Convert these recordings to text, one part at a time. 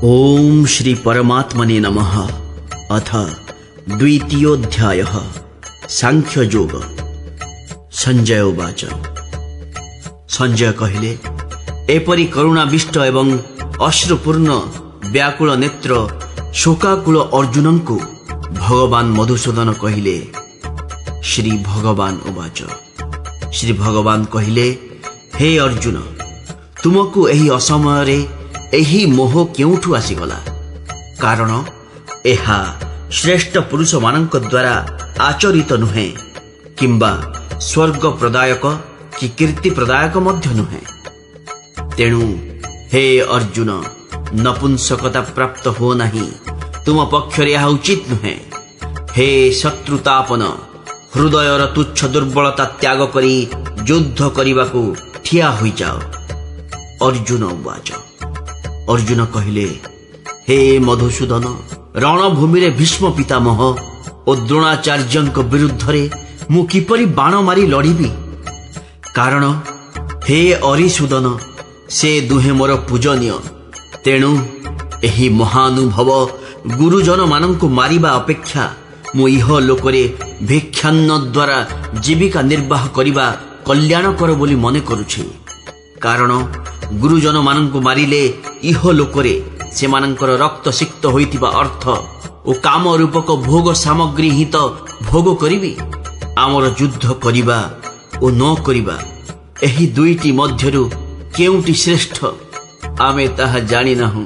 ଓಂ ଶ୍ରୀ ପରମାତ୍ମନେ ନମଃ। ଅଥ ଦ୍ୱିତୀୟୋଧ୍ୟାୟଃ, ସାଂଖ୍ୟ ଯୋଗ। ସଞ୍ଜୟ ଉବାଚ। ସଞ୍ଜୟ କହିଲେ, ଏପରି କରୁଣାବିଷ୍ଟ ଏବଂ ଅଶ୍ରୁପୂର୍ଣ୍ଣ ବ୍ୟାକୁଳ ନେତ୍ର ଶୋକାକୁଳ ଅର୍ଜୁନଙ୍କୁ ଭଗବାନ ମଧୁସୂଦନ କହିଲେ, ଶ୍ରୀ ଭଗବାନ ଉବାଚ। ଶ୍ରୀ ଭଗବାନ କହିଲେ, ହେ ଅର୍ଜୁନ, ତୁମକୁ ଏହି ଅସମୟରେ ଏହି ମୋହ କେଉଁଠୁ ଆସିଗଲା? କାରଣ ଏହା ଶ୍ରେଷ୍ଠ ପୁରୁଷମାନଙ୍କ ଦ୍ୱାରା ଆଚରିତ ନୁହେଁ କିମ୍ବା ସ୍ୱର୍ଗ ପ୍ରଦାୟକ କି କୀର୍ତ୍ତି ପ୍ରଦାୟକ ମଧ୍ୟ ନୁହେଁ। ତେଣୁ ହେ ଅର୍ଜୁନ, ନପୁଂସକତା ପ୍ରାପ୍ତ ହୁଅ ନାହିଁ। ତୁମ ପକ୍ଷରେ ଏହା ଉଚିତ ନୁହେଁ। ହେ ଶତ୍ରୁତାପନ, ହୃଦୟର ତୁଚ୍ଛ ଦୁର୍ବଳତା ତ୍ୟାଗ କରି ଯୁଦ୍ଧ କରିବାକୁ ଠିଆ ହୋଇଯାଅ। ଅର୍ଜୁନ ଉବାଚ। ଅର୍ଜୁନ କହିଲେ, ହେ ମଧୁସୂଦନ, ରଣଭୂମିରେ ଭୀଷ୍ମ ପିତାମହ ଓ ଦ୍ରୋଣାଚାର୍ଯ୍ୟଙ୍କ ବିରୁଦ୍ଧରେ ମୁଁ କିପରି ବାଣ ମାରି ଲଢ଼ିବି? କାରଣ ହେ ଅରିସୂଦନ, ସେ ଦୁହେଁ ମୋର ପୂଜନୀୟ। ତେଣୁ ଏହି ମହାନୁଭବ ଗୁରୁଜନମାନଙ୍କୁ ମାରିବା ଅପେକ୍ଷା ମୁଁ ଇହ ଲୋକରେ ଭିକ୍ଷାନ୍ନ ଦ୍ୱାରା ଜୀବିକା ନିର୍ବାହ କରିବା କଲ୍ୟାଣକର ବୋଲି ମନେ କରୁଛି। କାରଣ ଗୁରୁଜନମାନଙ୍କୁ ମାରିଲେ ଇହ ଲୋକରେ ସେମାନଙ୍କର ରକ୍ତ ସିକ୍ତ ହୋଇଥିବା ଅର୍ଥ ଓ କାମ ରୂପକ ଭୋଗ ସାମଗ୍ରୀ ହିଁ ତ ଭୋଗ କରିବି। ଆମର ଯୁଦ୍ଧ କରିବା ଓ ନ କରିବା, ଏହି ଦୁଇଟି ମଧ୍ୟରୁ କେଉଁଟି ଶ୍ରେଷ୍ଠ, ଆମେ ତାହା ଜାଣିନାହୁଁ।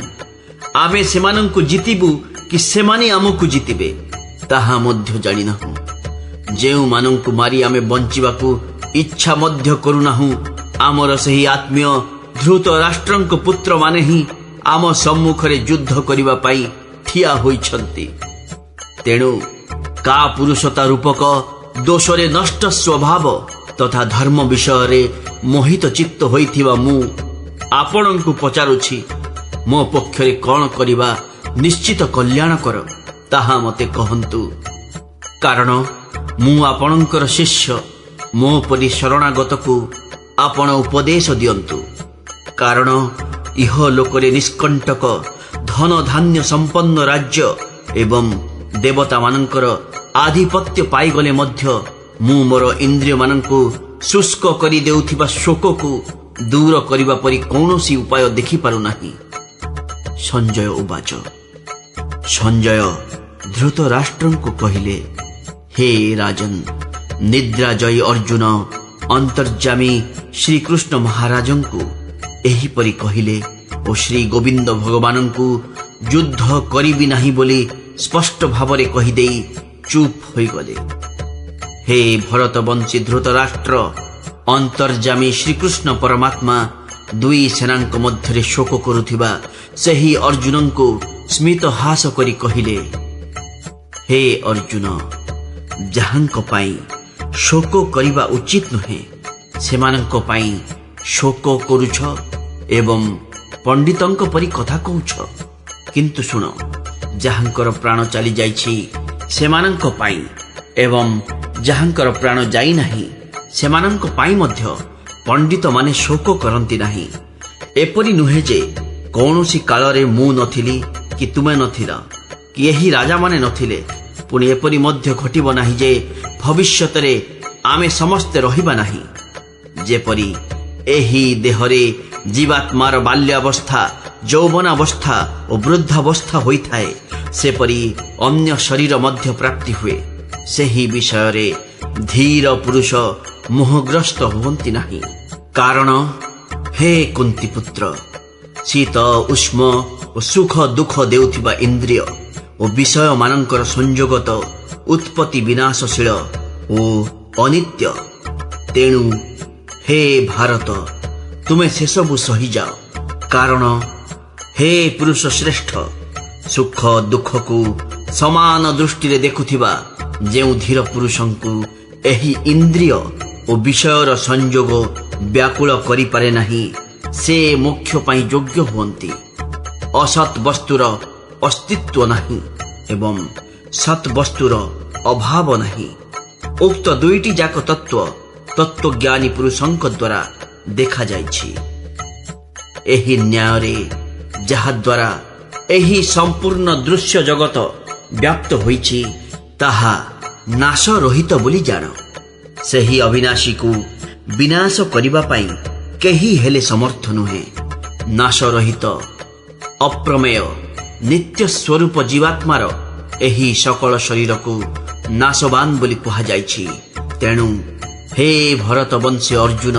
ଆମେ ସେମାନଙ୍କୁ ଜିତିବୁ କି ସେମାନେ ଆମକୁ ଜିତିବେ, ତାହା ମଧ୍ୟ ଜାଣିନାହୁଁ। ଯେଉଁମାନଙ୍କୁ ମାରି ଆମେ ବଞ୍ଚିବାକୁ ଇଚ୍ଛା ମଧ୍ୟ କରୁନାହୁଁ, ଆମର ସେହି ଆତ୍ମୀୟ ଧୃତ ରାଷ୍ଟ୍ରଙ୍କ ପୁତ୍ରମାନେ ହିଁ ଆମ ସମ୍ମୁଖରେ ଯୁଦ୍ଧ କରିବା ପାଇଁ ଠିଆ ହୋଇଛନ୍ତି। ତେଣୁ କା ପୁରୁଷତା ରୂପକ ଦୋଷରେ ନଷ୍ଟ ସ୍ୱଭାବ ତଥା ଧର୍ମ ବିଷୟରେ ମୋହିତ ଚିତ୍ତ ହୋଇଥିବା ମୁଁ ଆପଣଙ୍କୁ ପଚାରୁଛି, ମୋ ପକ୍ଷରେ କ'ଣ କରିବା ନିଶ୍ଚିତ କଲ୍ୟାଣକର, ତାହା ମୋତେ କହନ୍ତୁ। କାରଣ ମୁଁ ଆପଣଙ୍କର ଶିଷ୍ୟ। ମୋ ପରି ଶରଣାଗତକୁ ଆପଣ ଉପଦେଶ ଦିଅନ୍ତୁ। କାରଣ ଇହ ଲୋକରେ ନିଷ୍କଣ୍ଟକ ଧନ ଧାନ୍ୟ ସମ୍ପନ୍ନ ରାଜ୍ୟ ଏବଂ ଦେବତାମାନଙ୍କର ଆଧିପତ୍ୟ ପାଇଗଲେ ମଧ୍ୟ ମୁଁ ମୋର ଇନ୍ଦ୍ରିୟମାନଙ୍କୁ ଶୁଷ୍କ କରିଦେଉଥିବା ଶୋକକୁ ଦୂର କରିବା ପରି କୌଣସି ଉପାୟ ଦେଖିପାରୁନାହିଁ। ସଞ୍ଜୟ ଉବାଚ। ସଞ୍ଜୟ ଧୃତ ରାଷ୍ଟ୍ରଙ୍କୁ କହିଲେ, ହେ ରାଜନ, ନିଦ୍ରାଜୟୀ ଅର୍ଜୁନ ଅନ୍ତର୍ଯାମୀ ଶ୍ରୀକୃଷ୍ଣ ମହାରାଜଙ୍କୁ ଏହିପରି କହିଲେ ଓ ଶ୍ରୀ ଗୋବିନ୍ଦ ଭଗବାନଙ୍କୁ ଯୁଦ୍ଧ କରିବି ନାହିଁ ବୋଲି ସ୍ପଷ୍ଟ ଭାବରେ କହିଦେଇ ଚୁପ୍ ହୋଇଗଲେ। ହେ ଭରତବଂଶୀ ଧୃତରାଷ୍ଟ୍ର, ଅନ୍ତର୍ଯାମୀ ଶ୍ରୀକୃଷ୍ଣ ପରମାତ୍ମା ଦୁଇ ସେନାଙ୍କ ମଧ୍ୟରେ ଶୋକ କରୁଥିବା ସେହି ଅର୍ଜୁନଙ୍କୁ ସ୍ମିତ ହାସ କରି କହିଲେ, ହେ ଅର୍ଜୁନ, ଯାହାଙ୍କ ପାଇଁ ଶୋକ କରିବା ଉଚିତ ନୁହେଁ, ସେମାନଙ୍କ ପାଇଁ ଶୋକ କରୁଛ ଏବଂ ପଣ୍ଡିତଙ୍କ ପରି କଥା କହୁଛ। କିନ୍ତୁ ଶୁଣ, ଯାହାଙ୍କର ପ୍ରାଣ ଚାଲିଯାଇଛି ସେମାନଙ୍କ ପାଇଁ ଏବଂ ଯାହାଙ୍କର ପ୍ରାଣ ଯାଇନାହିଁ ସେମାନଙ୍କ ପାଇଁ ମଧ୍ୟ ପଣ୍ଡିତମାନେ ଶୋକ କରନ୍ତି ନାହିଁ। ଏପରି ନୁହେଁ ଯେ କୌଣସି କାଳରେ ମୁଁ ନଥିଲି କି ତୁମେ ନଥିଲ କି ଏହି ରାଜାମାନେ ନଥିଲେ। ପୁଣି ଏପରି ମଧ୍ୟ ଘଟିବ ନାହିଁ ଯେ ଭବିଷ୍ୟତରେ ଆମେ ସମସ୍ତେ ରହିବା ନାହିଁ। ଯେପରି ଏହି ଦେହରେ ଜୀବାତ୍ମାର ବାଲ୍ୟାବସ୍ଥା, ଯୌବନାବସ୍ଥା ଓ ବୃଦ୍ଧାବସ୍ଥା ହୋଇଥାଏ, ସେପରି ଅନ୍ୟ ଶରୀର ମଧ୍ୟ ପ୍ରାପ୍ତି ହୁଏ। ସେହି ବିଷୟରେ ଧୀର ପୁରୁଷ ମୋହଗ୍ରସ୍ତ ହୁଅନ୍ତି ନାହିଁ। କାରଣ ହେ କୁନ୍ତିପୁତ୍ର, ଶୀତ ଉଷ୍ମ ଓ ସୁଖ ଦୁଃଖ ଦେଉଥିବା ଇନ୍ଦ୍ରିୟ ଓ ବିଷୟମାନଙ୍କର ସଂଯୋଗ ତ ଉତ୍ପତ୍ତି ବିନାଶଶୀଳ ଓ ଅନିତ୍ୟ। ତେଣୁ ହେ ଭାରତ, ତୁମେ ସେସବୁ ସହିଯାଅ। କାରଣ ହେ ପୁରୁଷ ଶ୍ରେଷ୍ଠ, ସୁଖ ଦୁଃଖକୁ ସମାନ ଦୃଷ୍ଟିରେ ଦେଖୁଥିବା ଯେଉଁ ଧୀର ପୁରୁଷଙ୍କୁ ଏହି ଇନ୍ଦ୍ରିୟ ଓ ବିଷୟର ସଂଯୋଗ ବ୍ୟାକୁଳ କରିପାରେ ନାହିଁ, ସେ ମୋକ୍ଷ ପାଇଁ ଯୋଗ୍ୟ ହୁଅନ୍ତି। ଅସତ୍ ବସ୍ତୁର ଅସ୍ତିତ୍ୱ ନାହିଁ ଏବଂ ସତ୍ ବସ୍ତୁର ଅଭାବ ନାହିଁ। ଉକ୍ତ ଦୁଇଟି ଯାକ ତତ୍ତ୍ୱ ତତ୍ତ୍ୱଜ୍ଞାନୀ ପୁରୁଷଙ୍କ ଦ୍ୱାରା ଦେଖାଯାଇଛି। ଏହି ନ୍ୟାୟରେ ଯାହାଦ୍ୱାରା ଏହି ସମ୍ପୂର୍ଣ୍ଣ ଦୃଶ୍ୟ ଜଗତ ବ୍ୟାପ୍ତ ହୋଇଛି, ତାହା ନାଶ ରହିତ ବୋଲି ଜାଣ। ସେହି ଅବିନାଶୀକୁ ବିନାଶ କରିବା ପାଇଁ କେହି ହେଲେ ସମର୍ଥ ନୁହେଁ। ନାଶ ରହିତ, ଅପ୍ରମେୟ, ନିତ୍ୟ ସ୍ୱରୂପ ଜୀବାତ୍ମାର ଏହି ସକଳ ଶରୀରକୁ ନାଶବାନ ବୋଲି କୁହାଯାଇଛି। ତେଣୁ ହେ ଭରତବଂଶୀ ଅର୍ଜୁନ,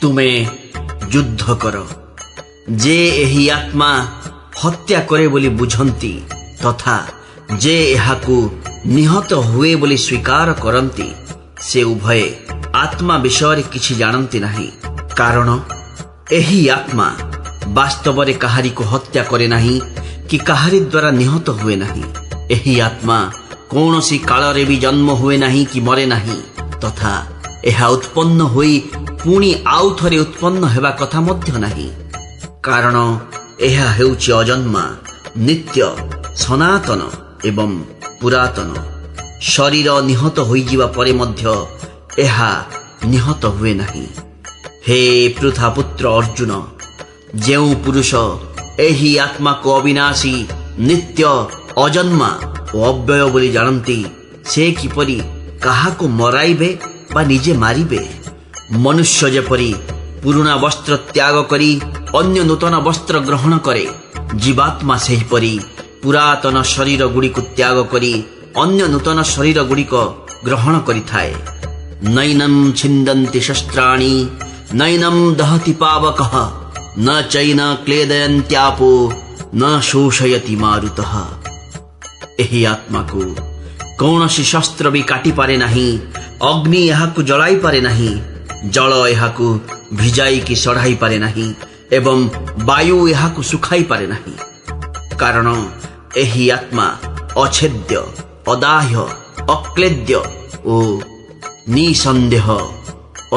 ତୁମେ ଯୁଦ୍ଧ କର। ଯେ ଏହି ଆତ୍ମା ହତ୍ୟା କରେ ବୋଲି ବୁଝନ୍ତି ତଥା ଯେ ଏହାକୁ ନିହତ ହୁଏ ବୋଲି ସ୍ୱୀକାର କରନ୍ତି, ସେ ଉଭୟେ ଆତ୍ମା ବିଷୟରେ କିଛି ଜାଣନ୍ତି ନାହିଁ। କାରଣ ଏହି ଆତ୍ମା ବାସ୍ତବରେ କାହାରିକୁ ହତ୍ୟା କରେ ନାହିଁ କି କାହାରି ଦ୍ୱାରା ନିହତ ହୁଏ ନାହିଁ। ଏହି ଆତ୍ମା କୌଣସି କାଳରେ ବି ଜନ୍ମ ହୁଏ ନାହିଁ କି ମରେ ନାହିଁ ତଥା ଏହା ଉତ୍ପନ୍ନ ହୋଇ ପୁଣି ଆଉ ଥରେ ଉତ୍ପନ୍ନ ହେବା କଥା ମଧ୍ୟ ନାହିଁ। କାରଣ ଏହା ହେଉଛି ଅଜନ୍ମା, ନିତ୍ୟ, ସନାତନ ଏବଂ ପୁରାତନ। ଶରୀର ନିହତ ହୋଇଯିବା ପରେ ମଧ୍ୟ ଏହା ନିହତ ହୁଏ ନାହିଁ। ହେ ପୃଥାପୁତ୍ର ଅର୍ଜୁନ, ଯେଉଁ ପୁରୁଷ ଏହି ଆତ୍ମାକୁ ଅବିନାଶୀ, ନିତ୍ୟ, ଅଜନ୍ମା ଓ ଅବ୍ୟୟ ବୋଲି ଜାଣନ୍ତି, ସେ କିପରି କାହାକୁ ମରାଇବେ ବା ନିଜେ ମାରିବେ? ମନୁଷ୍ୟ ଯେପରି ପୁରୁଣା ବସ୍ତ୍ର ତ୍ୟାଗ କରି ଅନ୍ୟ ନୂତନ ବସ୍ତ୍ର ଗ୍ରହଣ କରେ, ଜୀବାତ୍ମା ସେହିପରି ପୁରାତନ ଶରୀର ଗୁଡ଼ିକୁ ତ୍ୟାଗ କରି ଅନ୍ୟ ନୂତନ ଶରୀର ଗୁଡ଼ିକ ଗ୍ରହଣ କରିଥାଏ। ନୈନଂ ଛିନ୍ଦନ୍ତି ଶସ୍ତ୍ରାଣି, ନୈନଂ ଦହତି ପାବକଃ, ନ ଚୈନଂ କ୍ଲେଦୟନ୍ତ୍ୟାପୋ, ନ ଶୋଷୟତି ମାରୁତଃ। ଏହି ଆତ୍ମାକୁ କୌଣସି ଶସ୍ତ୍ର ବି କାଟିପାରେ ନାହିଁ, ଅଗ୍ନି ଏହାକୁ ଜଳାଇ ପାରେ ନାହିଁ, ଜଳ ଏହାକୁ ଭିଜାଇ କି ସଢ଼ାଇ ପାରେ ନାହିଁ ଏବଂ ବାୟୁ ଏହାକୁ ଶୁଖାଇ ପାରେ ନାହିଁ। କାରଣ ଏହି ଆତ୍ମା ଅଚ୍ଛେଦ୍ୟ, ଅଦାହ୍ୟ, ଅକ୍ଲେଦ୍ୟ ଓ ନିଃସନ୍ଦେହ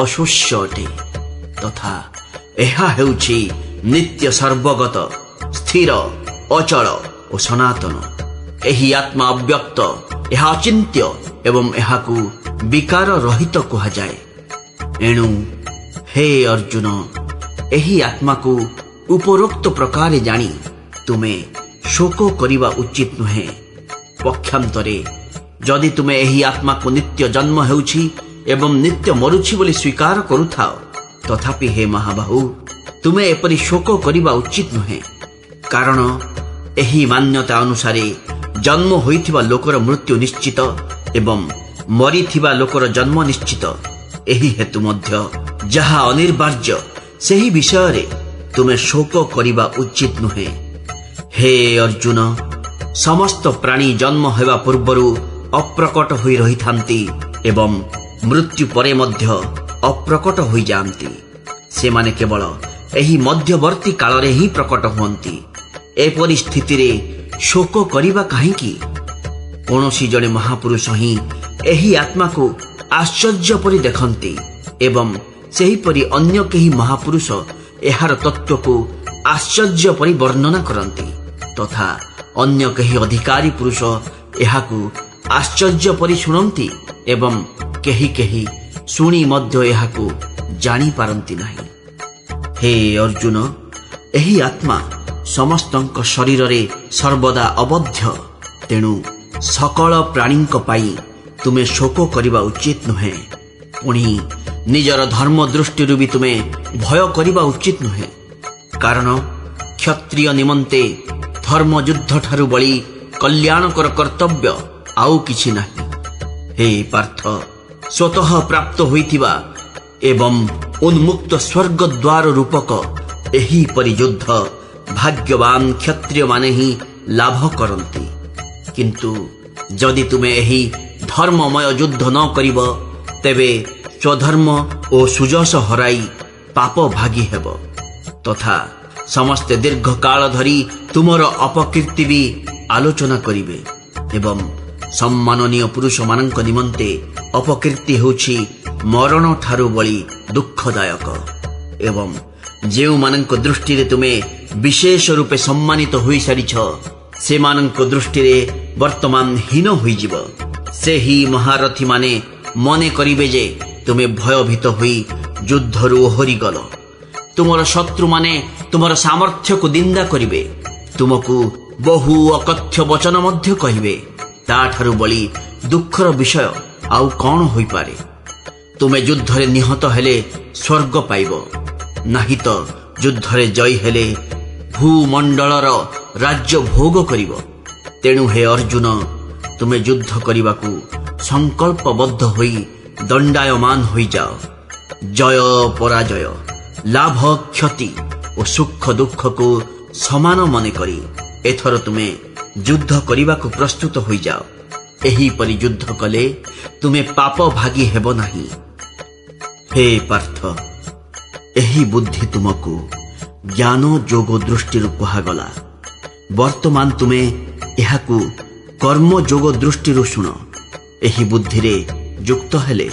ଅଶୋଷ୍ୟ ଅଟେ ତଥା ଏହା ହେଉଛି ନିତ୍ୟ, ସର୍ବଗତ, ସ୍ଥିର, ଅଚଳ ଓ ସନାତନ। ଏହି ଆତ୍ମା ଅବ୍ୟକ୍ତ, ଏହା ଅଚିନ୍ତ୍ୟ ଏବଂ ଏହାକୁ ବିକାର ରହିତ କୁହାଯାଏ। ଏଣୁ ହେ ଅର୍ଜୁନ, ଏହି ଆତ୍ମାକୁ ଉପରୋକ୍ତ ପ୍ରକାରେ ଜାଣି ତୁମେ ଶୋକ କରିବା ଉଚିତ ନୁହେଁ। ପକ୍ଷାନ୍ତରେ ଯଦି ତୁମେ ଏହି ଆତ୍ମାକୁ ନିତ୍ୟ ଜନ୍ମ ହେଉଛି ଏବଂ ନିତ୍ୟ ମରୁଛି ବୋଲି ସ୍ୱୀକାର କରୁଥାଅ, ତଥାପି ହେ ମହାବାହୁ, ତୁମେ ଏପରି ଶୋକ କରିବା ଉଚିତ ନୁହେଁ। କାରଣ ଏହି ମାନ୍ୟତା ଅନୁସାରେ ଜନ୍ମ ହୋଇଥିବା ଲୋକର ମୃତ୍ୟୁ ନିଶ୍ଚିତ ଏବଂ ମରିଥିବା ଲୋକର ଜନ୍ମ ନିଶ୍ଚିତ। ଏହି ହେତୁ ମଧ୍ୟ ଯାହା ଅନିବାର୍ଯ୍ୟ, ସେହି ବିଷୟରେ ତୁମେ ଶୋକ କରିବା ଉଚିତ ନୁହେଁ। ହେ ଅର୍ଜୁନ, ସମସ୍ତ ପ୍ରାଣୀ ଜନ୍ମ ହେବା ପୂର୍ବରୁ ଅପ୍ରକଟ ହୋଇ ରହିଥାନ୍ତି ଏବଂ ମୃତ୍ୟୁ ପରେ ମଧ୍ୟ ଅପ୍ରକଟ ହୋଇଯାଆନ୍ତି। ସେମାନେ କେବଳ ଏହି ମଧ୍ୟବର୍ତ୍ତୀ କାଳରେ ହିଁ ପ୍ରକଟ ହୁଅନ୍ତି। ଏପରି ସ୍ଥିତିରେ ଶୋକ କରିବା କାହିଁକି? କୌଣସି ଜଣେ ମହାପୁରୁଷ ହିଁ ଏହି ଆତ୍ମାକୁ ଆଶ୍ଚର୍ଯ୍ୟ ପରି ଦେଖନ୍ତି ଏବଂ ସେହିପରି ଅନ୍ୟ କେହି ମହାପୁରୁଷ ଏହାର ତତ୍ତ୍ୱକୁ ଆଶ୍ଚର୍ଯ୍ୟ ପରି ବର୍ଣ୍ଣନା କରନ୍ତି ତଥା ଅନ୍ୟ କେହି ଅଧିକାରୀ ପୁରୁଷ ଏହାକୁ ଆଶ୍ଚର୍ଯ୍ୟ ପରି ଶୁଣନ୍ତି ଏବଂ କେହି କେହି ଶୁଣି ମଧ୍ୟ ଏହାକୁ ଜାଣିପାରନ୍ତି ନାହିଁ। ହେ ଅର୍ଜୁନ, ଏହି ଆତ୍ମା ସମସ୍ତଙ୍କ ଶରୀରରେ ସର୍ବଦା ଅବଧ୍ୟ। ତେଣୁ ସକଳ ପ୍ରାଣୀଙ୍କ ପାଇଁ ତୁମେ ଶୋକ କରିବା ଉଚିତ ନୁହେଁ। ପୁଣି ନିଜର ଧର୍ମ ଦୃଷ୍ଟିରୁ ବି ତୁମେ ଭୟ କରିବା ଉଚିତ ନୁହେଁ। କାରଣ କ୍ଷତ୍ରିୟ ନିମନ୍ତେ ଧର୍ମଯୁଦ୍ଧଠାରୁ ବଳି କଲ୍ୟାଣକର କର୍ତ୍ତବ୍ୟ ଆଉ କିଛି ନାହିଁ। ହେ ପାର୍ଥ, ସ୍ୱତଃ ପ୍ରାପ୍ତ ହୋଇଥିବା ଏବଂ ଉନ୍ମୁକ୍ତ ସ୍ୱର୍ଗ ଦ୍ୱାର ରୂପକ ଏହିପରି ଯୁଦ୍ଧ ଭାଗ୍ୟବାନ କ୍ଷତ୍ରିୟମାନେ ହିଁ ଲାଭ କରନ୍ତି। କିନ୍ତୁ ଯଦି ତୁମେ ଏହି ଧର୍ମମୟ ଯୁଦ୍ଧ ନ କରିବ, ତେବେ ସ୍ୱଧର୍ମ ଓ ସୁଯଶ ହରାଇ ପାପ ଭାଗୀ ହେବ ତଥା ସମସ୍ତେ ଦୀର୍ଘକାଳ ଧରି ତୁମର ଅପକୀର୍ତ୍ତି ବି ଆଲୋଚନା କରିବେ ଏବଂ ସମ୍ମାନନୀୟ ପୁରୁଷମାନଙ୍କ ନିମନ୍ତେ ଅପକୀର୍ତ୍ତି ହେଉଛି ମରଣଠାରୁ ବଳି ଦୁଃଖଦାୟକ। ଏବଂ ଯେଉଁମାନଙ୍କ ଦୃଷ୍ଟିରେ ତୁମେ ବିଶେଷ ରୂପେ ସମ୍ମାନିତ ହୋଇସାରିଛ, ସେମାନଙ୍କ ଦୃଷ୍ଟିରେ ବର୍ତ୍ତମାନ ହୀନ ହୋଇଯିବ। ସେହି ମହାରଥୀମାନେ ମନେ କରିବେ ଯେ ତୁମେ ଭୟଭୀତ ହୋଇ ଯୁଦ୍ଧରୁ ଓହରିଗଲ। ତୁମର ଶତ୍ରୁମାନେ ତୁମର ସାମର୍ଥ୍ୟକୁ ନିନ୍ଦା କରିବେ। ତୁମକୁ ବହୁ ଅକଥ୍ୟ ବଚନ ମଧ୍ୟ କହିବେ। ତାଠାରୁ ବଳି ଦୁଃଖର ବିଷୟ ଆଉ କ'ଣ ହୋଇପାରେ? ତୁମେ ଯୁଦ୍ଧରେ ନିହତ ହେଲେ ସ୍ୱର୍ଗ ପାଇବ, ନାହିଁ ତ ଯୁଦ୍ଧରେ ଜୟୀ ହେଲେ ଭୂମଣ୍ଡଳର ରାଜ୍ୟ ଭୋଗ କରିବ। ତେଣୁ ହେ ଅର୍ଜୁନ, ତୁମେ ଯୁଦ୍ଧ କରିବାକୁ ସଂକଳ୍ପବଦ୍ଧ ହୋଇ ଦଣ୍ଡାୟମାନ ହୋଇଯାଅ। ଜୟ ପରାଜୟ, ଲାଭ କ୍ଷତି ଓ ସୁଖ ଦୁଃଖକୁ ସମାନ ମନେ କରି ଏଥର ତୁମେ ଯୁଦ୍ଧ କରିବାକୁ ପ୍ରସ୍ତୁତ ହୋଇଯାଅ। ଏହିପରି ଯୁଦ୍ଧ କଲେ ତୁମେ ପାପ ଭାଗୀ ହେବ ନାହିଁ। ହେ ପାର୍ଥ, ଏହି ବୁଦ୍ଧି ତୁମକୁ ଜ୍ଞାନ ଯୋଗ ଦୃଷ୍ଟିରୁ କୁହାଗଲା। ବର୍ତ୍ତମାନ ତୁମେ ଏହାକୁ କର୍ମଯୋଗ ଦୃଷ୍ଟିରୁ ଶୁଣ। ଏହି ବୁଦ୍ଧିରେ ଯୁକ୍ତ ହେଲେ